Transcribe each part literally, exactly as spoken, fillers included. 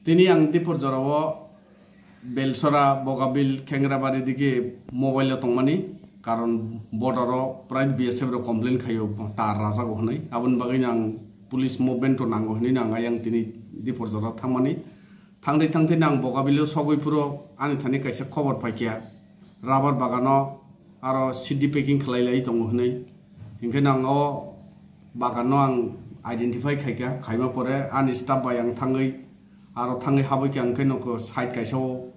Tini ang Dipor jorao Belsora, Bogabil, Khengrabari digi mobile o tongmani, karon border o prai B S F rok complain khaio, tar rajago hwnwi. Aboni bagwi ang police movement o nango hwnwi ang ayang tini Dipor jora thangmani. Thangtwi thangtwi ang Bogabil o sogwi phuru ani thani kaisa khobor paikha, rubber bagano aro C D packing khlai lai tongo hwnwi. Hinkhe ang o bagano ang identify khaikha, khaima pore ani staff bai ang thangwi, aro thangwi habwi khe ang khe nokho side kaisa o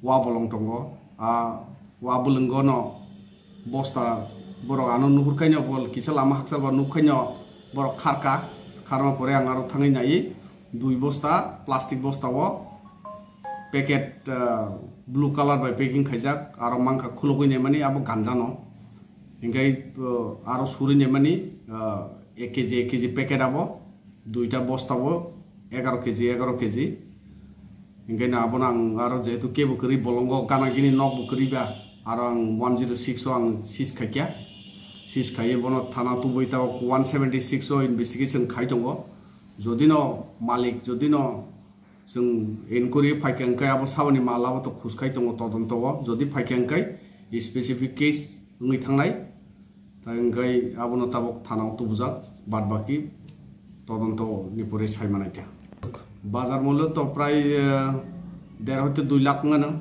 wa bolong tongo. A wa bolongo no bosta borok ano nuhur khaino bol kisa lama hakchal ba nuk khaino borok kharka, kharma pore ang aro thangwi nai dui bosta plastic bosta o packet, ah, blue color bai packing khaijak, aro mankha khulugwi naimani abo ganjano. Hinkhe, ah, aro suri naimani, ah, ek K G, ek K G packet abo, duita bosta bo egaro K G, egaro K G. Hinkhe na abono ang aro jehetu kebo kwrwi bolongo gana gini nok bo kwrwi ba, aro ang one zero six o ang seize khaikha. Seize khaiwi bono thana tubui ta one seventy six o investigation khai tongo. Jodi no malik, jodi no chwng inquiry phaikha hwnkhe abo saboni mal abo to khuskai tongo todonto o. Jodi phaikha hwnkhe specific case wngwi thangnai. Tai hwnkhe abono tabuk thana o tubujak, bad baki todonto ni pore sai manai ta. Bazar mullo to prai, eh, der hoite dui lakh wngano.